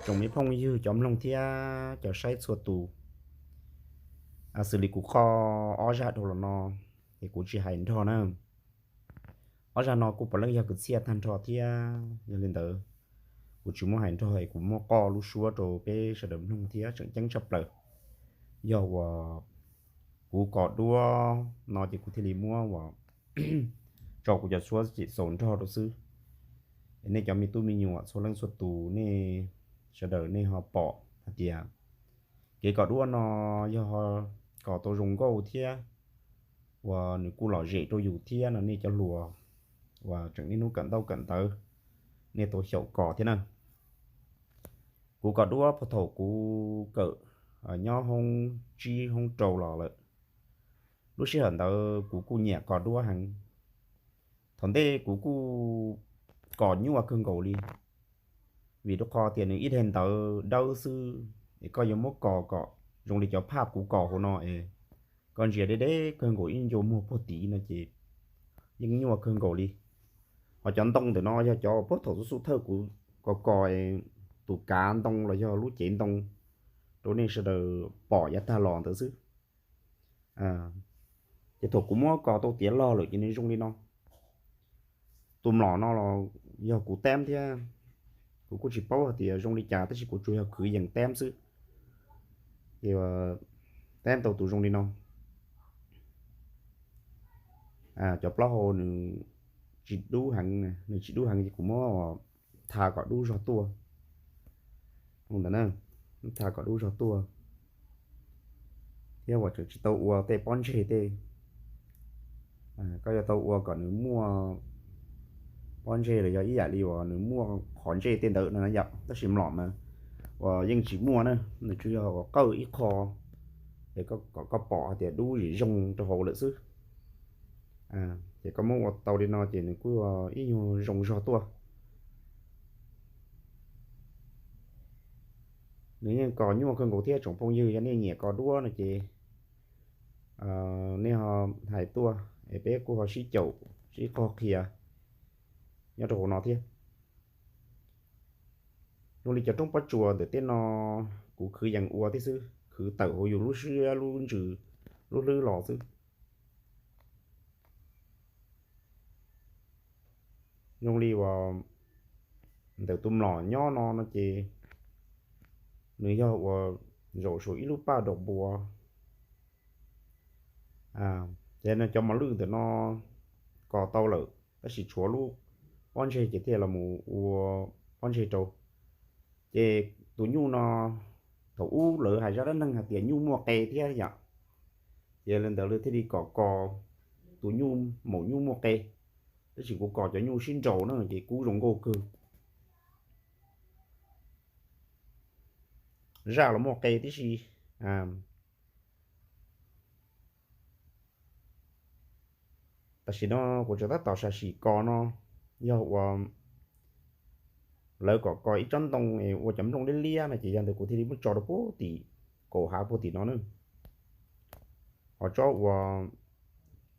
Tsoom me phooj ywg cov mloog thiab cov saib txhua tus, xws li kuv qho ob zaj dhau los no es kuv tsis hais nrog na. Ob zaj no kuj puav leej yog kwv txhiaj tag nrho thiab, yog li ntawd kuv tsis muab hais nrog es kuv muab qoj lub suab rau peb sawv daws mloog thiab tseem ceeb tshaj plaws. Yog uas kuv kos duab no ces kuv thiaj li muab uas tso kuv cov suab cim xaus nrog rau xwb. Es nej cov me tub me nyuam txhua leej txhua tus nej sawv daws nej ho pom hais tias kev kos duab no yog kos tau zoo nkauj thiab uas nws kuj lom zem rau yus thiab no nej cov hluas uas tseem niaj hnub kawm ntaub kawm ntawv nej tau xyaum kos thiab na. Kuv kos duab puag thaum kuv kawm nyob hoob tsib hoob rau los lawm. Lub sij hawm ntawd kuv kuj nyiam kos duab heev. Thaum ntej kuv kuj kos nyuaj kawg nkaus li, vim rau qhov tias nws ib daim ntawv dawb xwb es koj yuav muab kos kom zoo li cov phaj kuv kos hauv no es koj ntsia deb deb kawg nkaus ib ncua muag puag tid no ces yeej nyuaj kawg nkaus li. Ho cov ntoo ntawm no yog cov puag thaum xub xub thawj kuv kos kos tus kav ntoo los yog lub cev ntoo rau nej sawv daws pom yav tag los ntawd xwb. Ces thaum kuv muab kos tau tiav log lawm ces nws zoo li no. Tus mlom no los yog kuv teb thiab, kuv kuj tsis paub hais tias zoo li cas tab sis kuv tsuas yog khwv yees teb xwb. Ces teb tau tus zoo li no. Cov plaub hau nws tsis dub heev, nws tsis dub heev ces kuv muab tha kom dub zog tuaj. Ntawd na, tha kom dub zog tuaj. Thiab uas tseem tsis tau ua tej pob ntseg tej, koj yuav tau ua kom nws muaj pob ntseg los yog ib yam li uas nws muaj qhov ntsej tej ntawd no yom, tab sis mlom mas uas yeej tsis muaj na, nws tsuas yog uas qawj ib qho, es kom koj pom hais tias dub zim zoo rau hauv lawm xwb. Ces koj muab ua tau li no ces nws kuj ib nyuag zoo zog tuaj. Nws yeej kos nyuaj kawg nkaus thiab tsoom phooj ywg, yog nej nyiam kos duab no ces nej ho hais tuaj es peb kuj ho sib caum sib qog qhia nyob rau hauv no thiab. Zoo li cov roob pob tsuas ntawm tej no kuv khwv yees ua thiab xwb, khwv tawm hauv yus lub siab lub ntsws lub hlwb los xwb. Zoo li uas ntawm tus mlom nyob no no ces nws yog uas zaum saum ib lub paj daum npua. Ces no cov mos lwj ntawm no kos tau lawm tab sis tshuav lub pob ntseg ces thiaj los mus ua pob ntseg rau. Ces tus nyuj no thaum ub lawv hais zaj dab neeg hais tias nyuj muaj qe thiab yom. Ces li ntawd lawv thiaj li kom kos tus nyuj maum nyuj muaj qe, tab sis kuv kos cov nyuj sib nraus na ces kub zoo nkauj kawg. Zaj los muaj qe tib si. Tam sim no kuv tseem tab tom sam sim kos no, yog uas lawv kom kos ib tsob ntoo ua cov nplooj liab liab no ces yog ntawd kuv thiaj li muab tso rau puag tim kaum hav puag tim no na. Ho tsob uas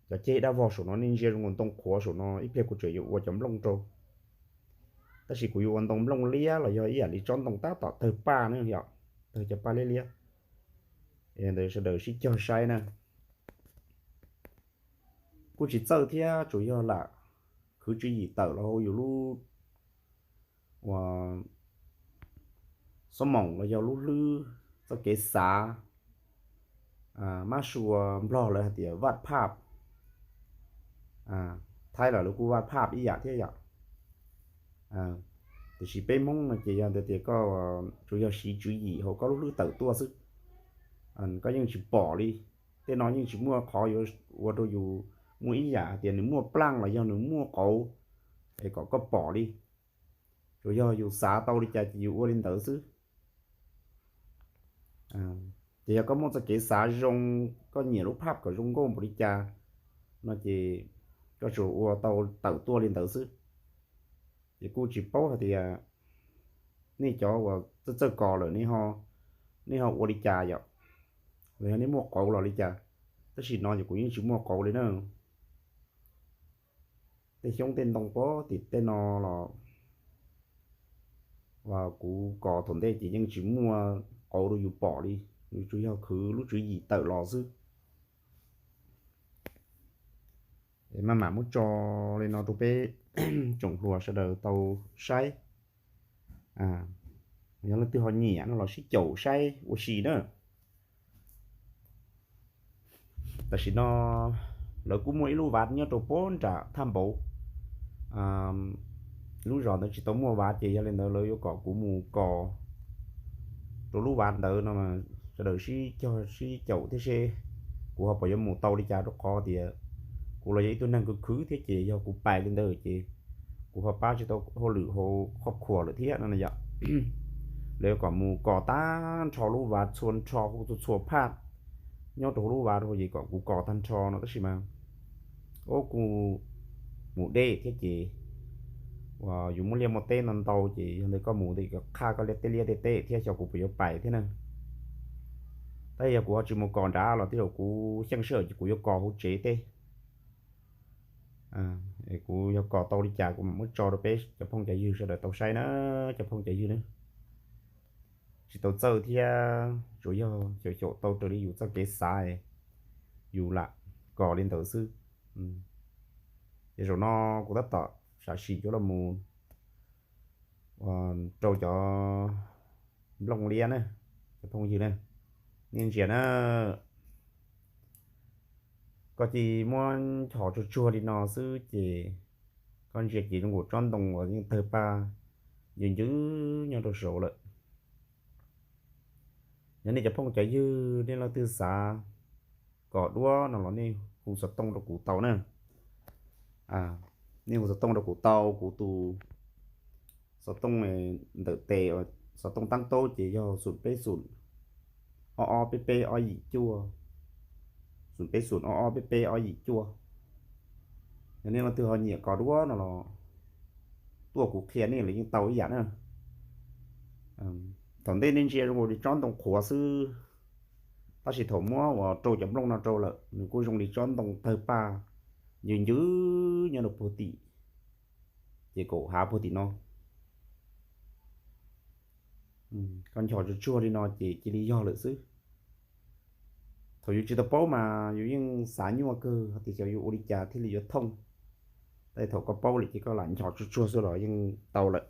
cov ceg dab vog saum no nej ntsia zoo ntoo qhuav saum no ib pliag kuv tseem yuav ua cov nplooj rau. Tab sis kuv yuav ua ntoo nplooj liab los yog ib yam li tsob ntoo tab tom tawg paj na yom, tawg cov paj liab liab. Ntawd sawv daws sib cog saib na. Kuj tsis txawj thiab tsuas yog lam khwv tswv yim tawm los hauv yus lub ua xab moos los yog lub hlwb txoj kev xav. Mab sua nplog lawv hais tias vaj phaj, thaib los lawv kuj vaj phaj ib yam thiab yom. Tiam sis peb Hmoob no ces yog ntawd tias koj tsuas yog siv tswv yim hauv koj lub hlwb tawm tuaj xwb, koj yeej tsis pom li. Tej no yeej tsis muaj qhov yuav ua rau yus muaj ib yam hais tias nws muaj plaaj los yog nws muaj qauv es kom koj pom li. Tsuas yog yus xav tau li cas ces yus ua li ntawd xwb. Ces yog koj muaj txoj kev xav zoo, koj nyiam lub phaj kom zoo nkauj npaum li cas no ces koj tsuas ua tau tawm tuaj li ntawd xwb. Ces kuj tsis paub hais tias nej cov uas txawj txawj kos lawm, nej ho ua li cas yom, los yog nej muaj qauv los li cas. Tab sis no ces kuv yeej tsis muaj qauv li na. Tej xyoob tej ntoo puag tim tej no los kuv kos thaum ntej ces yeej tsis muaj qauv rau yus pom li, yus tsuas yog khwv lub tswv yim tawm los xwb. Maj mam muab tso li no rau peb tsoom hluas sawv daws tau saib. Yog leej twg ho nyiam no los sib caum saib ua si na. Tam sim no lawv kuj muaj ib lub vaj nyob rau puag nram thaj npauv. Lub zos ntawd tsis tau muaj vaj ces yog li ntawd lawv yuav kom kuv mus kos rau lub vaj ntawd no, sawv daws sib cog sib caum thiab seb kuv ho puas yuav mus tau li cas, rau qhov tias kuv los yog ib tug neeg khwv khwv thiab ces yog kuv pais li ntawd ces kuv ho pab tsis tau hauj lwm hauv qhov khuam lawm thiab no yom. Lawv yuav kom mus kos tag nrho lub vaj, txhua nrho txhua txhua phaj nyob rau hauv lub vaj rau ces kom kuv kos tag nrho no tab sis mas ua kuv mus deb thiab ces uas yus muaj liaj muaj teb ntau ntau ces yog ntawd koj mus ntawd qhaj koj liaj teb liaj tej teb thiab xyov kuv puas yuav pais thiab na. Tab yog kuv ho tsis mus kos nrad los tej zaum kuv xyeej sij hawm ces kuv yuav kos hauv tsev teb. Kuv yog kos tau li cas kuv mam muab tso rau peb cov phooj cov ywg sawv daws tau saib na, cov phooj cov ywg na. Tsis tau txawj thiab, tsuas yog xyaum xyaum tau raws li yus txoj kev xav, yus lam kos li ntawd xwb. Ces zaum no kuv tab tom sam sim yuav los mus rau cov nplooj liab na, cov phooj ywg na, nej ntsia na. Koj cia li muab nchos tsuag tsuag li no xwb ces koj ntsia ces zoo nkaus tsob ntoo uas yeej tawg paj ncw ncw nyob rau saud lawm. Yog nej cov phooj cov ywg nej leej twg xav kom duab no los nej hu xov tooj rau kuv tau na. Nej hu xov tooj rau kuv tau, kuv tus xov tooj ntawm tes, xov tooj tab taub ces yog xum peb xum ob ob peb peb ob yim cuaj, xoom peb xoom ob ob peb peb ob yim cuaj. Yog nej leej twg ho nyiam kos duab no los tuaj kuv qhia nej los yeej tau ib yam na. Thaum ntej nej ntsia zoo li tsob ntoo qhuav xwb, tab sis thaum muab uas rau cov nplooj no rau lawm nws kuj zoo li tsob ntoo tawg paj ncwg ncwg nyob rau puag tim, ces kaum hav puag tim no. Koj nchos tsuag tsuag li no ces cia li yog lawm xwb. Thaum yus tsis tau paub mas yus yeej xav nyuaj kawg hais tias xyov yuav ua li cas thiaj li yuav thooj. Tab sis thaum koj paub lawm ces koj lam nchos tsuag tsuag xwb los yeej tau lawm.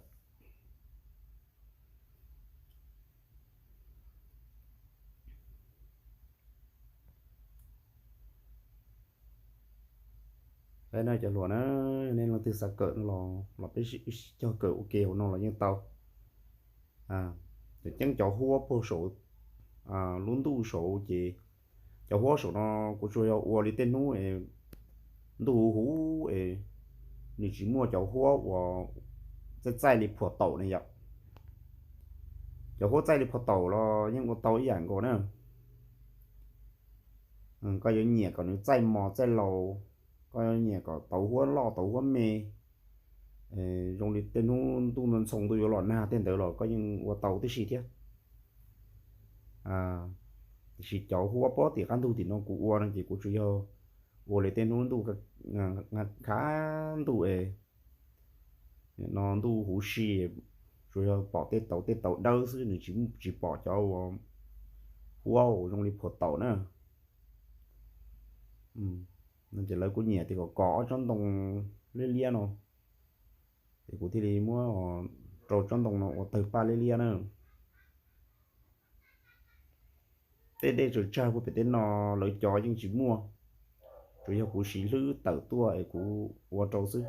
Peb no cov hluas na, nej leej twg xav kawm no los los peb sib cog kawm ua ke hauv no los yeej tau. Cov ceeb cov huab puag saum lub ntuj saud ces cov huab saum no kuv tsuas yog ua li tej hnub es ntuj huv huv es nws tsis muaj cov huab uas txaij txaij li phuam taum ne yom. Cov huab txaij li phuam taum los yeej ua tau ib yam nkaus na. Koj yuav nyiam kom nws txaij mos txaij laus, koj yuav nyiam kom tauv huab loj tauv huab me, zoo li tej hnub ntuj ntxhoo ntuj yuav los nag tej ntawd los koj yeej ua tau tib si thiab. Tiam sis cov huab pob tim qab ntug tim no kuv ua no ces kuv tsuas yog ua li tej hnub ntuj khav ntuj es no ntuj huv si, tsuas yog pom tej tauv tej tauv dawb xwb, nws tsis pom cov huab zoo li phuam taum na. Ces lawv kuj nyiam tias kom kos ob tsob ntoo liab liab no, ces kuv thiaj li muab rau tsob ntoo no ua tawg paj liab liab na. Tej dej tsaws tsag puag pem tej no lawv cov yeej tsis muaj, tsuas yog kuv siv hlwb tawm tuaj es kuv ua rau xwb.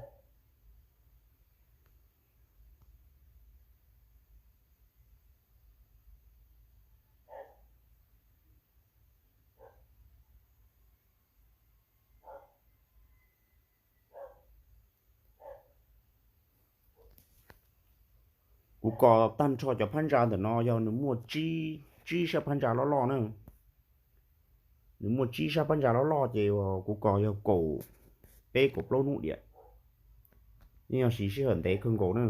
Kuv kos tag nrho cov phab ntsa ntawm no yog nws muaj tsib sab phab ntsa loj loj na. Nws muaj tsib sab phab ntsa loj loj ces kuv kos yog kaum peb kaum plaub hnub diam, yeej yog siv sij hawm ntev kawg nkaus na.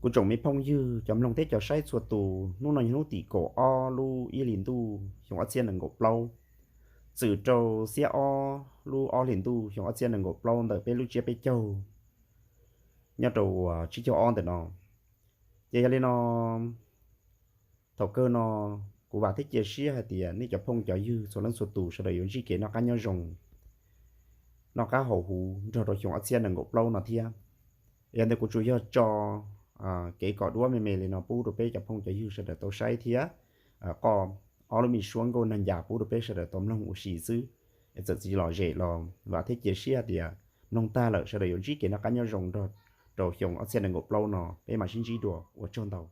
Kuv tsoom me phooj ywg cov mloog thiab cov saib txhua tus, hnub no yog hnub tim kaum ob lub ib hlis ntuj xyoo ob txhiab nees nkaum plaub, txwm rau xiab ob lub ob hlis ntuj xyoo ob txhiab nees nkaum plaub ntawm peb lub tsiab peb caug nyob rau uas tsib caug ob ntawm no. Ces yog li no, thaum kawg no kuv vam thiab cia siab hais tias nej cov phooj cov ywg txhua leej txhua tus sawv daws yuav ntsib kev noj qab nyob zoo, noj qab haus huv nrog rau xyoo ob txhiab nees nkaum plaub no thiab. Yog ntawd kuv tsuas yog tso kev kos duab me me li no pub rau peb cov phooj cov ywg sawv daws tau saib thiab qoj ob lub me suab nkauj nag ncas pub rau peb sawv daws tau mloog ua si xwb. Es txawm tsis lom zem los vam thiab cia siab hais tias mloog tag lawm sawv daws yuav ntsib kev noj qab nyob zoo nrog rau xyoo ob txhiab nees nkaum plaub no peb mam sib ntsib dua, ua tsaug ntau.